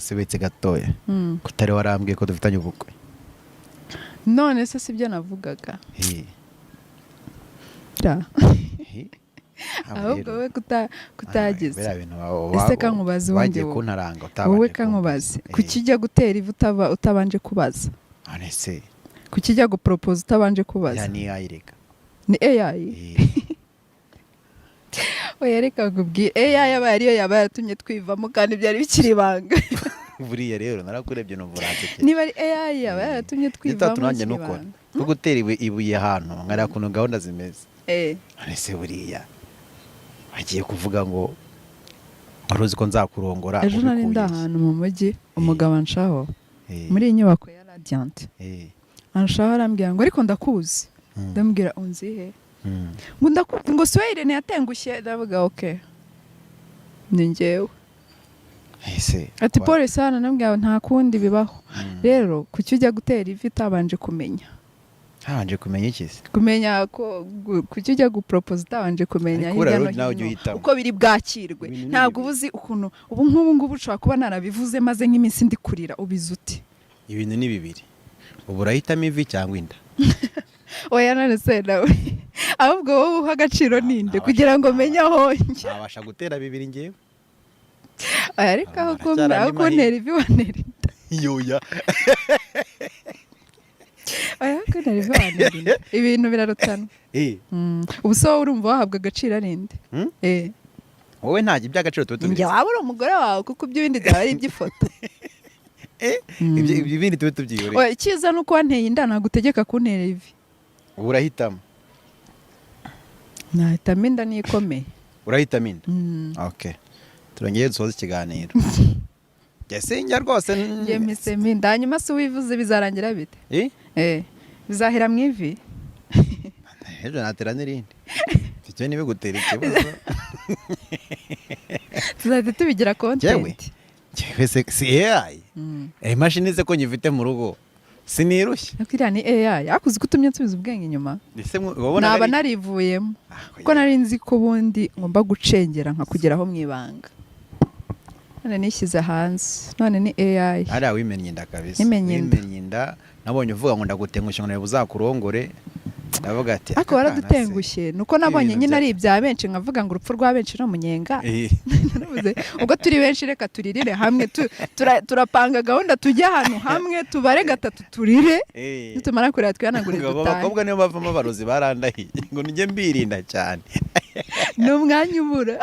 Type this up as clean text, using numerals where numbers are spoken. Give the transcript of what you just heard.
Usibetse gatoya, kutari warambwiye ko dufitanye ubukwe? None se sibyo navugaga? Ra. Ahubwo wowe kutagize. Biriya bintu Ese kankubaze ubundi wagiye wowe. kuntaranga utabanje Wowe kumbaza. kankubaze, kuki ujya gutera ivi utabanje kubaza? None se Kuki ujya guporopoza utabanje kubaza? Ya ni AI reka. Ni AI? Oya, reka nkubwire, AI yabaye ariyo yaba yaratumye twivamo kandi byari bikiri ibanga. Buriya rero narakurebye numva uransekeye. Niba ari AI yaba yaratumye twivamo Itatu nanjye bikiri nukora ibanga. Ko gutera ibuye ahantu nkareba ukuntu gahunda zimeze. None se buriya bagiye kuvuga ngo wari uzi ko nzakurongora? Ejo nari ndi Ubikuye he? ahantu mu mujyi, umugabo anshaho muri iyi nyubako ya Radiant, anshaho arambwira ngo: "Ariko ndakuzi." Ndamubwira: "Unzi he?" Ngo: "Ndakuzi," ngo: "Si wowe Irene yatengushye?" Ndavuga: "Ok, ni njyewe." Ese Ati: "Pole sana." Ndamubwira: "Nta kundi, bibaho." Rero kuki ujya gutera ivi utabanje kumenya? Habanje kumenya iki se? Kumenya ko kuki ujya guporopoza utabanje kumenya Ariko hirya rero no nawe ujya hino uhitamo. uko biri bwakirwe? Ibintu ni Ntabwo bibiri. uba uzi ukuntu ubu nk'ubu ngubu ushobora kuba narabivuze maze nk'iminsi ndi kurira, ubizi ute? Ibintu ni bibiri ubu: urahitamo ivi cyangwa inda. Oya, none se nawe ahubwo wowe uha agaciro ninde kugira ngo menye aho njya? Ntabasha gutera bibiri ngewe. Oya, ariko aho Haracyari aho andi kuntera ivi wantera inda. Yoya. Oya, aho kuntera ivi wantera inda, ibintu birarutana. Ubu se wowe urumva wahabwa agaciro ari nde? Hmm? Eh. Wowe nta iby'agaciro tuba Njye tubizi. waba uri umugore wawe, kuko iby'ibindi byaba ari iby'ifoto. Ibyo ibindi tube tubyihoreye. Oya, icyiza ni uko wanteye inda nagutegeka kuntera ivi. Ubu urahitamo. Nahitamo inda, niyo ikomeye. Urahitamo inda? Mm. Okay, turongeye dusoze ikiganiro. Njye sinjya rwose. Njye mpisemo inda. Hanyuma se uwivuze bizarangira bite? Eh? Eh, bizahera mu ivi. Ejo natera n'irindi, icyo ntibigutera ikibazo. Tuzahita tubigira Njyewe? content. Njyewe se si AI? Imashini se ko nyifite mu rugo, sinirushye? Ariko iriya ni AI, ariko uzi ko utumye nsubiza ubwenge inyuma. Ese wabonaga Naba narivuyemo Ah, kuko nari nzi ko ubundi ngomba gucengera nkakugeraho mu ibanga, none nishyize hanze, none ni AI. Hariya wimennye inda kabisa. Nimennye inda. Wimennye inda. Nabonye uvuga ngo ndagutengushye, ngo nawe uzakurongore, ndavuga ati Ariko aka kana se. waradutengushye, nuko nabonye Ibintu nyine ari ibya benshi, nkavuga ngo urupfu rwa benshi ni umunyenga. Naravuze, ubwo turi benshi reka turirire hamwe, turapanga gahunda tujye ahantu hamwe, tubare gatatu turire, nitumara kurira twihanagure Ngo abo dutahe. bakobwa niyo bavamo abarozi, barandahiye ngo nijye mbirinda cyane. Ni umwanya ubura.